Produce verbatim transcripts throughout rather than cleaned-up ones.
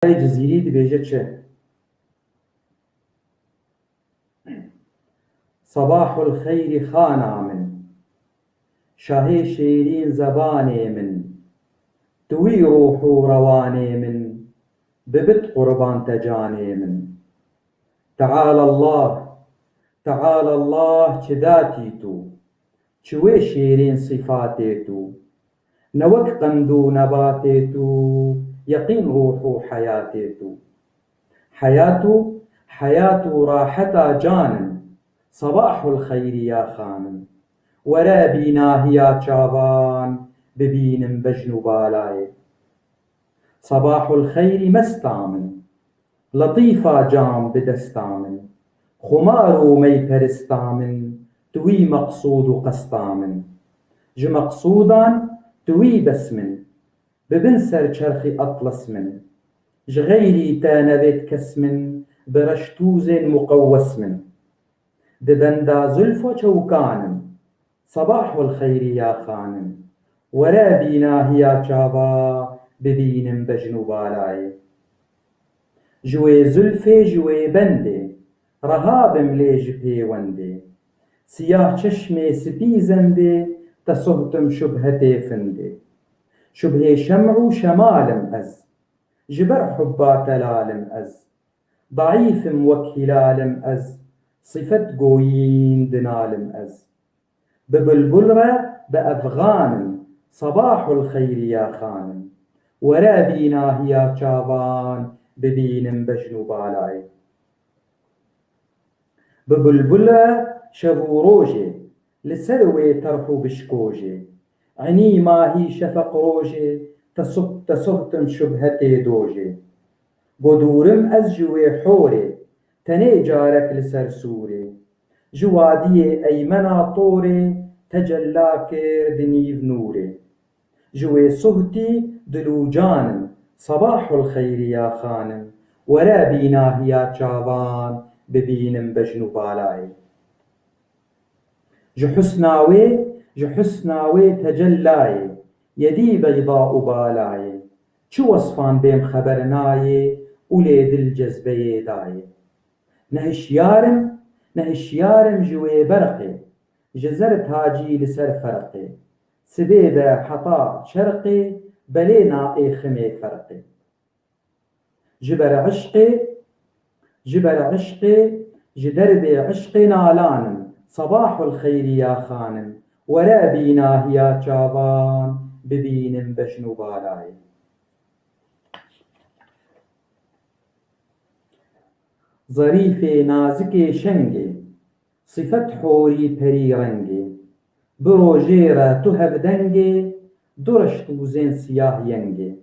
Rayê Cizîrî dibêje çi? Sebahul xeyrî xana min, şahê şêrîn zebanê min, tu wî ruh û rewanê min, bibit qurban te canê min. Teala Allah, Teala Allah çi datî tu, çi wê şêrîn sîfatê tu, ne wek qend û nebatê tu, yeqîn ruh û heyatê tu. Heyat û, heyat û raheta can in, sebahul xeyrî ya xanim, were bînahiya çavan, bibînim bejn û balayê. Sebahul xeyrî mesta min, letîfa cam bi desta min, xumar û meyperista min, tu wî meqsûd û qesta min. Ji meqsûdan tu wî bes min, bibin ser çerxî etles min. Ji xeyrî te nevêt kes min, bi reş tûzên muqewwes min. Di benda zulfo çewkan im, sebahul xeyrî ya xanim, were bînahiya çava, bibînim bejn û balayê. Ji wê zulfê, ji wê bendê, reha bim lê ji pêwendê. Siyah çeşmê, spî zendê, te sohtim şubhetê findê. Şubhê şem û şemal im ez, ji ber hubba telal im ez. Daîf im wek hîlal im ez, sifet goyîn di nal im ez. Bi bulbul re bi efxan im, sebahul xeyrî ya xanim, were bînahiya çavan, bibînim bejn û balayê. Bi bulbul re şev û rojê, li ser wê terh û bişkojê. Enî mahî şefeq rojê, te suh-, te sohtim şubhetê dojê. Go dûr im ez ji wê horê, tenê carek li ser sûrê. Ji wadiyê eymena torê, tecella kir di nîv nûrê. Ji wê suhtî dil û can im, sebahul xeyrî ya xanim, were bînahiya çavan, bibînim bejn û balayê. Ji husna wê, ji husna wê tecellayê, yedî beyda û balayê. Çi wesfan bêm xeber nayê û lê dil cezbeyê dayê. Ne hişyar im, ne hişyar im ji wê berqê, ji zer tacî li ser ferqê. Sibê de heta şerqê, belê naêximê ferqê. Ji ber eşqê, ji ber eşqê, ji derbê eşqê nalan im, sebahul xeyrî ya xanim, were bînahiya çavan, bibînim bejn û balayê. Zerîfê nazikê şengê, sifet horî perî rengê. Bi rojê re tu hevdengê, du reş tûzên siyah yengê.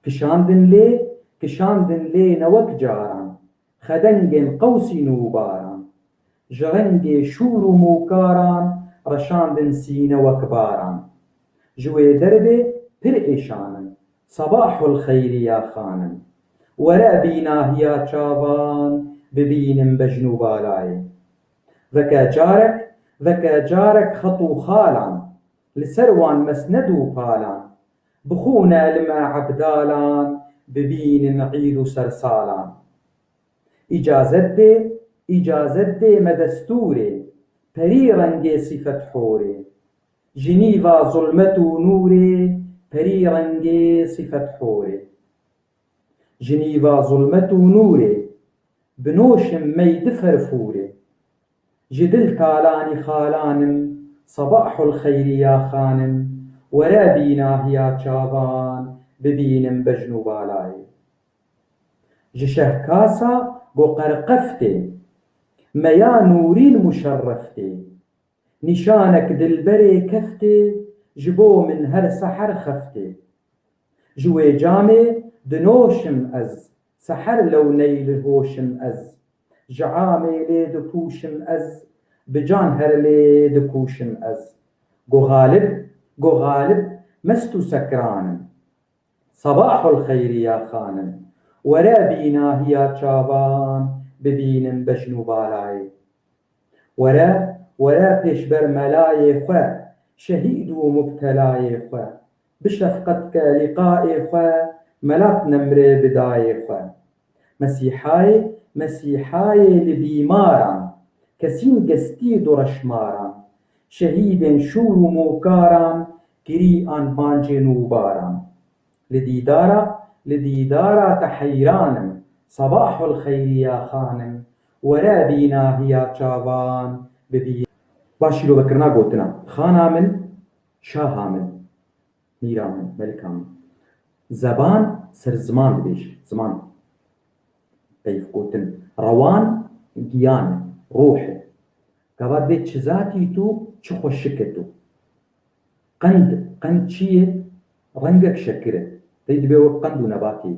Kişandin lê, kişandin lê ne wek caran, xedengên qewsî nûbaran. Ji rengê şûr û mûkaran, reşandin sîne wek baran. Ji wê derbê pir êşan im, sebahul xeyrî ya xanim. Were bînahiya çavan, bibînim bejn û balayê. Veke carek, veke carek xet û xalan, li ser wan mesned û palan. Bi xûne li me ebdalan, bibînin îd û sersalan. Îcazet dê, îcazet dê me destûrê, perî rengê sîfet horê. Ji nîva zulmet û nûrê, perî rengê sîfet horê. Ji nîva zulmet û nûrê, binoşim mey di ferfûrê. Ji dil talanî xalan im, sebahul xeyrî ya xanim, were bînahiya çavan, bibînim bejn û balayê. Ji şehkasa go qerqeftê, meya nûrîn muşerreftê. Nîşanek dilberê keftê, ji bo min her seher xeftê. Ji wê camê dinoşim ez, seher lewney li hoşim ez. Ji amê lê dipûşim ez, bi can her lê dikûşim ez. Go xalib, go xalib, mest û sekran im. Sebahul xeyrî ya xanim, were bînahiya çavan, bibînim bejn û balayê. Were, were pêşber melayê xwe, şehîd û mubtelayê xwe, bi şefqet ke lîqayê xwe, Melat nemrê bi dayê xwe. Mesîhayê, Mesîhayê li bîmaran, kesîn gestî do reşmaran, şehîdên şûr û mokaran, kirî an bancê nûbaran. Li dîdara, li dîdara te heyran im, sebahul xeyriya xanim, were bînahiya çavan bibî. Ba şîrovekirina gotina, xana min, şaha min. Mîra min, melika min. Zeban ser ziman dibêje, ziman. Peyvgotin. Rewan giyan e, ruh e. Gava dibê çi zatî tu, çi xweşik e tu. Qend, qend çi ye? Rengek şekir e. Tey dibê wek qend û nebatê ye.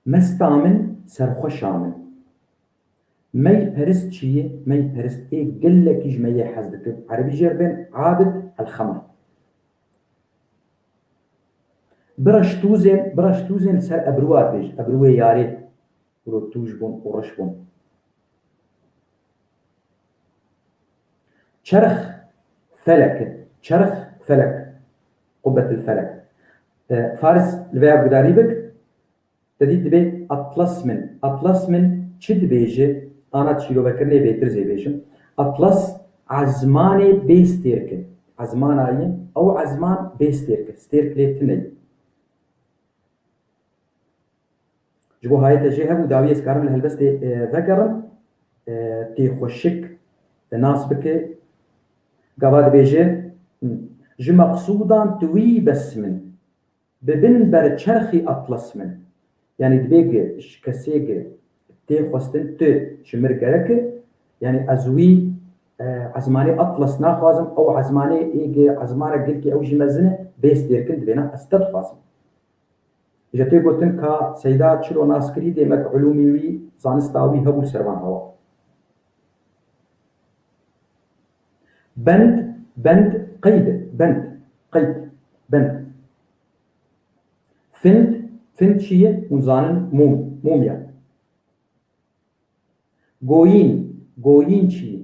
Mesta min, serxweşa min. Mey perist çi ye? Mey perist ê gelekî ji meyê hez dikin. Erebî jê re bên abid elxema. Bira ji tûzên, bira ji tûzên li ser ebruwa dibêj. Ebruwê yarê. Wilo tûj bûn û riş bûn. Çerx felek e. Çerx felek. Qubbetil felek. E, Faris li vêya gudarî bik. Te dî dibê atlas min. Atlas min çi dibêje? Ana şîrovekirinê bêtir zê bêjim. Atlas ezmanê bê stêrk e. Ezmana ye, ew ezman bê stêrk e. Stêrk lê tune ye. Ji bo hayê te jê hebû, dawiyê ez karim li helbestê, e, vegerim, e, tê xweşik, e, nas bike. Gava dibêje, hı, ji meqsûdan tu wî bes min. Bi bin ber çerxî atlas min. Yanî dibê gi ji kesê gi tê xwestin tu ji mir gerek e. Yanî ez wî, e, ezmanê atlas naxwazim, ew ezmanê ê gi ezmana gilkê ew jî mezin e, bê stêrkin dibêna ez te dixwazim. Ji tê gotin ka Seyda çilo nas kirî, demek ulûmî wî, zanista wî hebû li ser van hewa. Bend, bend, qeyd e, bend, qeyd, bend. Find, find çi ye? Hûn zanin, mûm, mûmya. Goyîn, goyîn çi ye?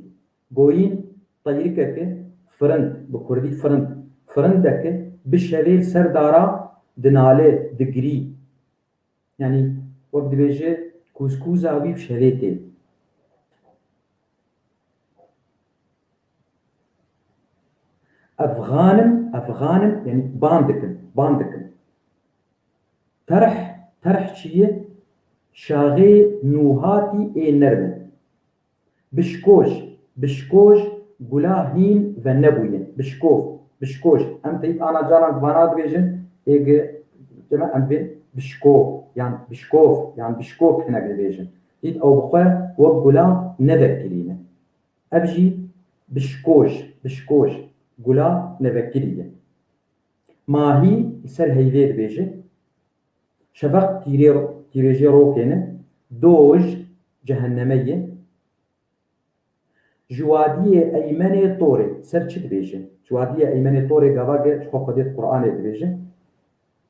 Goyîn teyrikeke firind, bi kurdî firind. Firindeke bi şevê li ser dara dinale, digirî. Yanî wek dibêje kûzkûza wî bi şevê tê. Efxanim, efxanim, yanî ban dikin, ban dikin. Terh, terh çi ye? Şaxê nûhatî ê nerm e. Bişkoj, bişkoj, gula hîn venebûye. Bişkov, bişkoj. Em teyît ana caran vana dibêjin, ê gi, cema em bên bişkov, yan bişkov, yan bişkok hinek dibêjin. Dît ew bi xwe wek gula nevekirîne. Ev jî bişkoj, bişkoj, gula nevekirî ye. Mahî li ser heyvê dibêje. Şefeq tîrê, tîrêjê rokê ne. Doj, cehenneme ye. Ji wadiyê Eymenê Torê ser çi dibêje? Ji wadiyê Eymenê Torê gava ge ji xwe Xwedê di Qur'anê dibêje.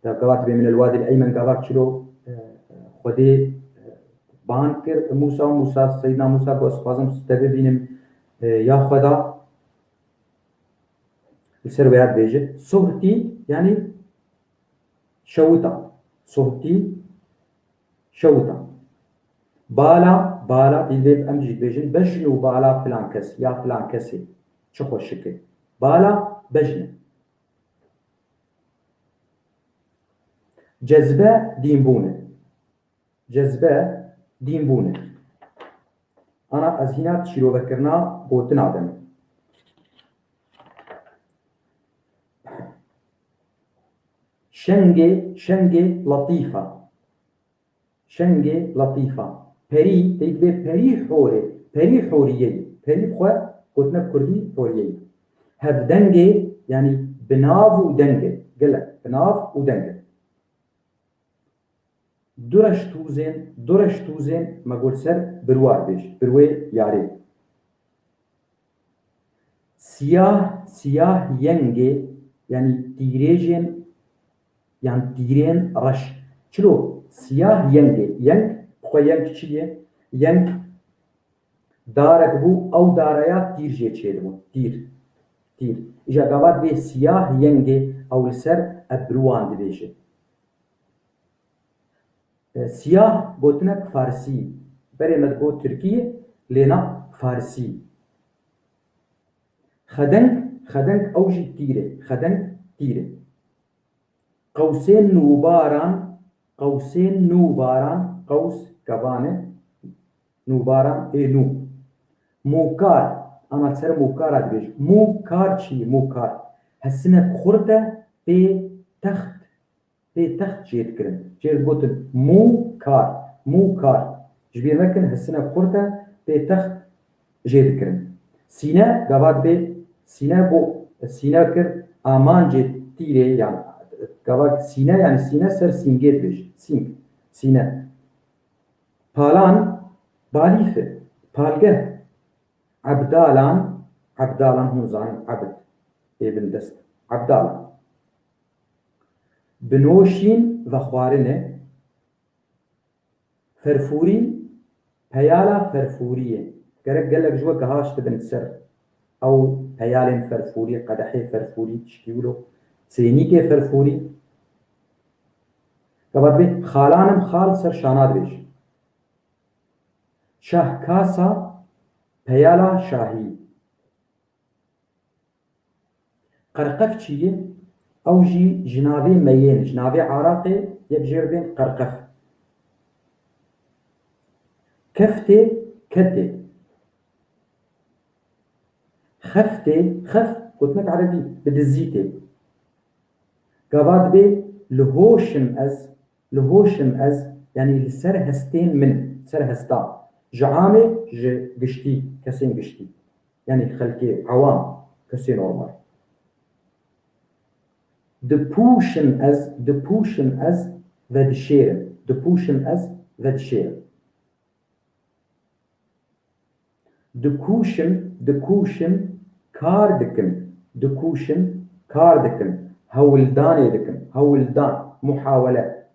Gava dibê min el wadî el eymen gava çilo, e, Xwedê, e, ban kir Musa, Musa, Seydina Musa got, ez dixwazim te bibînim, e, ya Xweda. Li ser wêya dibêje. Suhtî, yanî şewita. Suhtî, şewita. Bala, bala, dî dibê em jî dibêjin, bejn û bala filan kes, ya filan kesê. Çi xweşik e. Bala, bejn e. Cezbe, dînbûn e. Cezbe, dînbûn e. Ana ez hîna şîrovekirina gotina de me. Şengê, şengê letîfa. Şengê letîfa. Perî, tey dibê perî horê, perî horiyeyî. Perî bi xwe gotina kurdî horiyeyî. Hevdengê, yanî bi nav û deng e. Gelek bi nav û deng e. Du reş tûzên, du reş tûzên me got ser birwar bêj, birwê yarê. Siyah, siyah yengê, yanî tîrêjên, yan tîrên reş. Çilo siyah yengê, yeng, bi xwe yeng çi ye? Yeng darek bû, ew dareya tîr jê çêdibû. Tîr. Tîr. Îja gava dibê siyah yengê, Ew li ser ebruwan dibêje. E, siyah gotinek farsî. Berê me digot tirkî, lê na farsî. Xedeng, xedeng ew jî tîr e. Xedeng tîr e. Qewsên nûbaran, qewsên nûbaran, qews kevan e, nûbaran ê nû. Mûkar, ana ser mûkara dibêj. Mûkar çi ye? Mûkar. Hesinek xurt e, pê text, pê text jê dikirin. Jê digotin mûkar, mûkar. Ji bîr nekin, hesinek xurt e, pê text jê dikirin. Sîne, gava dibê sîne bo, sîne kir amancê tîrê, yan gava sîne, yanî sîne ser sîngê dibêj. Sîng, sîne. Palan, balîf e, palgeh. Ebdalan, ebdalan hûn zanin, ebd, ê bin dest. Ebdalan. Binoşîn, vexwarine. Ferfûrî, peyala ferfûriyê. Gerek gelek ji we gihaştibin ser ew peyalên ferfûrî, qedehê ferfûrî, tişkî wilo, sênîkê ferfûrî. Gava dibê xalanim, xal ser şana dibêj. Şahkasa, peyala şahî. Qerqef çi ye? Ew jî ji navê meyên, ji navê araqê yek jê re bên qerqef. Keftê, ketê. Xeftê, xeft, gotinek erebî, bi dizî tê. Gava dibê li hoş im ez, li hoş im ez, yanî li ser hestên min, ser hesta. Ji amê, ji giştî, kesên giştî. Yanî xelkê ewam, kesê normal. Dipûşim ez, dipûşim ez, vedişêrim. Dipûşim ez, vedişêrim. Dikûşim, dikûşim, kar dikim. Dikûşim, kar dikim. Hewldanê dikim. Hewldan, muhawele.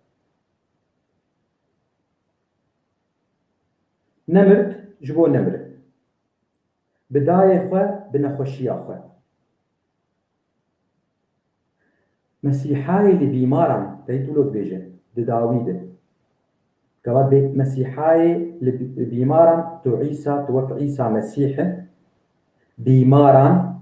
Nemirt, ji bo nemirin. Bi dayê xwe, bi nexweşiya xwe. Mesîhayê li bîmaran, teyt wilo dibêje, di dawî de. Gava dibê Mesîhayê li bî-, bîmaran, tu Îsa, tu wek Îsa Mesîh e. Bîmaran,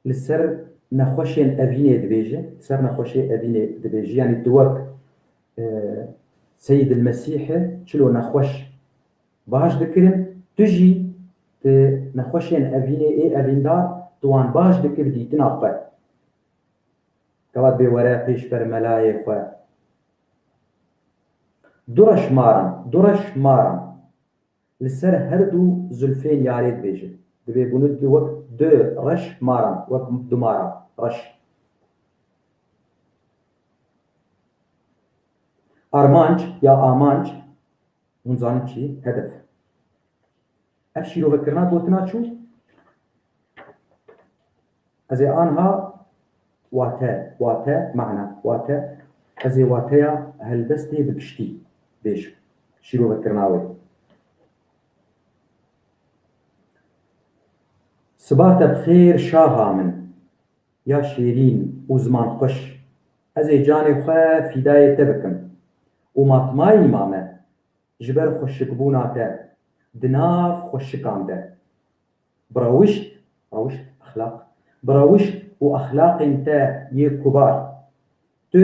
li ser nexweşên evînê dibêje, li ser nexweşê evînê dibêje, yanî tu wek, e, Seyîd el Mesîh e, çilo nexweş baş dikirin, tu jî di nexweşên evînê ê evîndar tu wan baş dikir bi dîtina xwe. Gava dibê were pêşber melayê xwe. Du reş maran, du reş maran. Li ser her du zulfên yarê dibêje. Dibê bunu di wek du reş maran, wek du mara reş. Armanc ya amanc, hûn zanin çi? Hedef. Ev şîrovekirina gotina çû? Ez ê anha wate, wate, mana, wate, ez ê wateya helbestê bi giştî bêjim. Şîrovekirina wê. Siba te bi xêr şaha min, ya şêrîn û zimanxweş. Ez ê canê xwe fîdayê te bikim. Û matmayî mame, ji ber xweşikbûna te di nav xweşikan de. Bi rewişt, rewişt, exlaq, bi rewişt û exlaqên te yê kubar, tu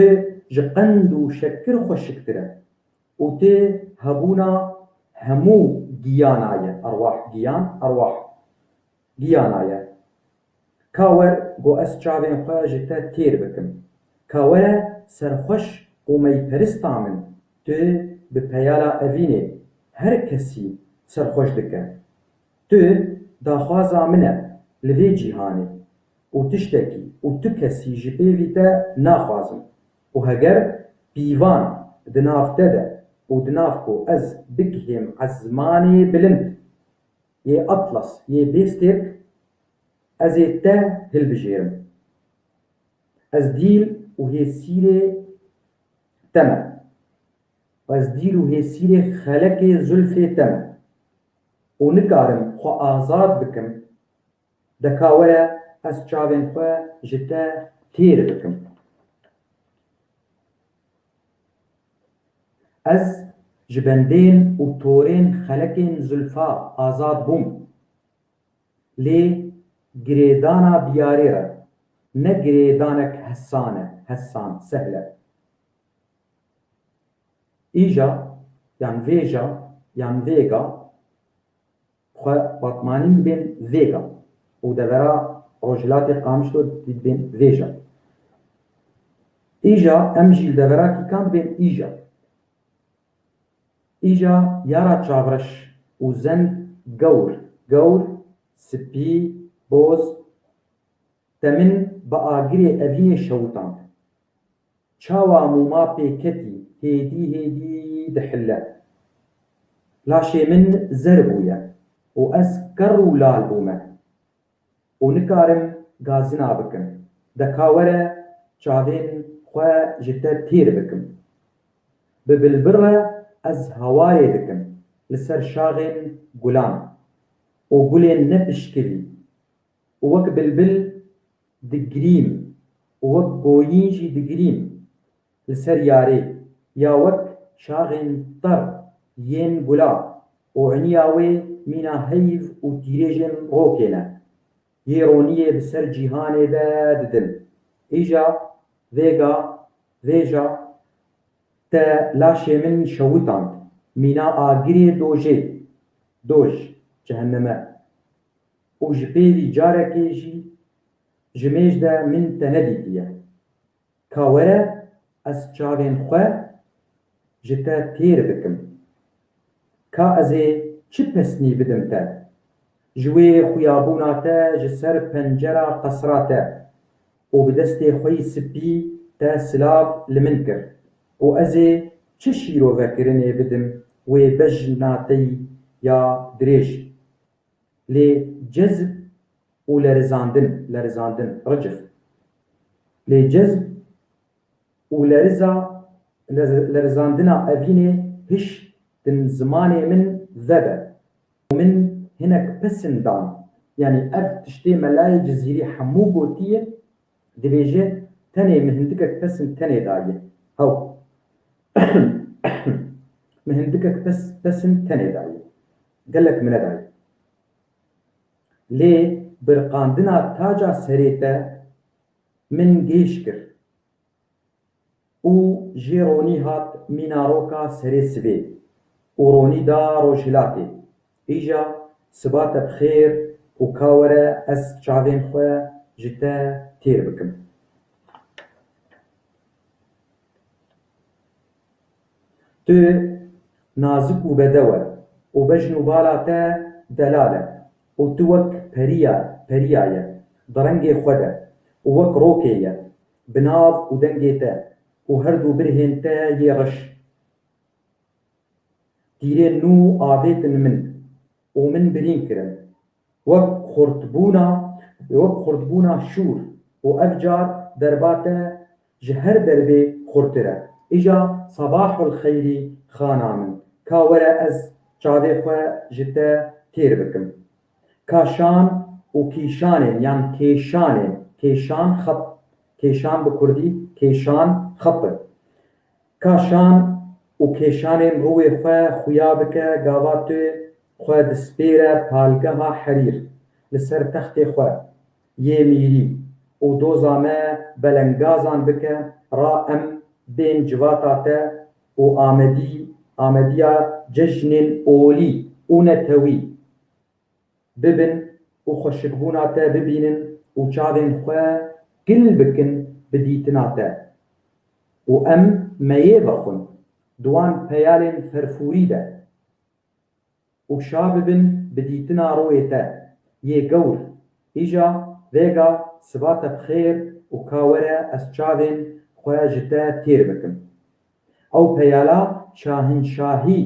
ji qend û şekir xweşiktir e û tu hebûna hemû giyana ye, erwah, giyan, erwah. Giyana ye. Ka wer, go ez çavên xwe ji te têr bikim. Ka were serxweş û meyperista min, tu bi peyala evînê her kesî serxweş dike. Tu daxwaza min e li vê cîhanê û tiştekî û tu kesî ji pêvî te naxwazim. Û heger pîvan di nav te de û di nav ku ez bigihêm ezmanê bilind, yê atlas, yê bêstêrk, ez ê te hilbijêrim. Ez dîl û hêsîrê te me. Ez dîl û hêsîrê xelekê zulfê te me. Û nikarim xwe azad bikim. De ka were ez çavên xwe ji te têr bikim. Ez ji bendên û torên xelekên zulfa azad bûm. Lê girêdana biyarê re, ne girêdanek hesan e, hesan, sehl e. Îja, yan vêja, yan vêga, xwe Batmanî dibên vêga û devera Rojhilatê Qamişlo dibên vêja. Îja, em jî li devera Kîkan dibên îja. Îja yara çavreş û zend gewr, gewr, spî, boz, te min bi agirê evînê şewitand. Çawa mûma pê ketî, hêdî hêdî dihille. Laşê min zer bûye û ez kerr û lal bûme û nikarim gazina bikim. De ka were çavên xwe ji te têr bikim. Bi bilbil re ez hewarê dikim li ser şaxên gulan û gulên nepişkivî û wek bilbil digirîm û wek goyîn jî digirîm li ser yarê ya wek şaxên ter yên gula û iniya wê mîna heyv û tîrêjên rokê ne. Yê roniyê bi ser cîhanê de didin. Îja, vêga, vêja, te laşê min şewitand, mîna agirê dojê, doj, cehenneme. Û ji pêvî carekê jî ji mêj de min te nedîtiye. Ka were ez çavên xwe ji te têr bikim. Ka ez ê çi pesnî bidim te? Ji wê xuyabûna te ji ser pencera qesra te û bi destê xwe yî spî te silav li min kir û ez ê çi şîrovekirinê bidim wê bejna te yî ya dirêj? Lê cezb û lerizandin, lerizandin, ricif. Lê cezb û leriza, leriz-, lerizandina evînê hiştin zimanê min vebe. Û min hinek pesin dan. Yanî ev tiştê Melayê Cizîrî hemû gotiye, dibêje, tenê min hindikek pesin tenê daye. Hew. Min hindikek pes, pesin tenê daye. Gelek min nedaye. Lê birqandina taca serê te min gêj kir û jê ronî hat mîna roka serê sibê û ronî da rojhilatê. Îja siba te bi xêr û ka were ez çavên xwe ji te têr bikim. Tu nazik û bedew e û bejn û bala te delal e û tu wek periya, periya ye di rengê xwe de û wek rokê ye bi nav û dengê te û her du birhên te yê reş. Tîrên nû avêtin min û min birîn kirin. Wek xurtbûna, wek xurtbûna şûr û ev car derba te ji her derbê xurtir e. Îja sebahul xeyrî xana min, ka were ez çavê xwe ji te têr bikim. Kaşan û kîşanên yan kêşanên, kêşan xep, kêşan bi kurdî, kêşan xep e. Kaşan û kêşanên rûyê xwe xuya bike, gava tu xwe dispêre palgeha herîr li ser textê xwe yê mîrî û doza me belengazan bike, ra em bên civata te û amedî, amediya cejnên olî û netewî bibin û xweşikbûna te bibînin û çavên xwe gil bikin bi dîtina te. Û em meyê vexwin di wan peyalên ferfûrî de û şa bibin bi dîtina royê te yê gewr. Îja vêga siba te bi xêr û ka were ez çavên xwe ji te têr bikim. Ew peyala şahinşahî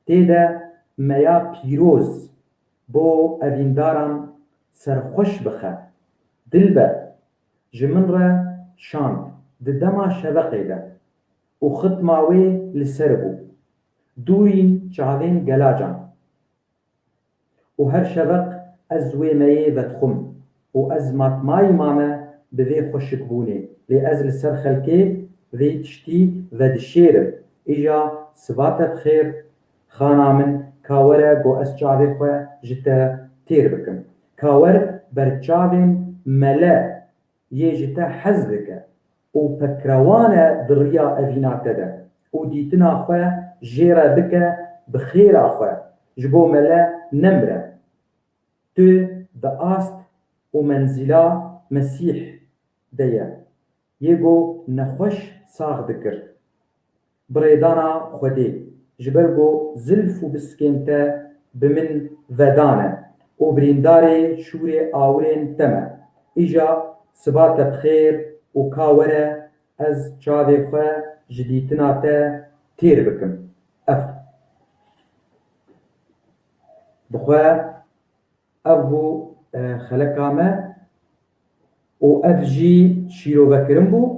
tê de meya pîroz bo evîndaran serxweş bixe. Dilber ji min re şand di dema şeveqê de û xitma wê li ser bû. Dûyîn çavên gelacan. Û her şeveq ez wê meyê vedixwim û ez matmayî mame bi vê xweşikbûnê, lê ez li ser xelkê vê tiştî vedişêrim. Îja siba te bi xêr, xana min, ka were ku ez çavê xwe ji te têr bikim. Ka wer ber çavên mele yê ji te hez dike û pekrewane di riya evîna te de û dîtina xwe jê re bike bi xêra xwe, ji bo mele nemire. Tu di ast û menzîla Mesîh de ye, yê ku nexweş sax dikir. Bi rêdana Xwedê, ji ber ku zilf û biskên te bi min vedane û birîndarê şûrê awirên te me. Îja siba te bi xêr û ka were ez çavê xwe ji dîtina te têr bikim. Ev. Bi xwe ev bû, e, xeleka me û ev jî şîrovekirin bû.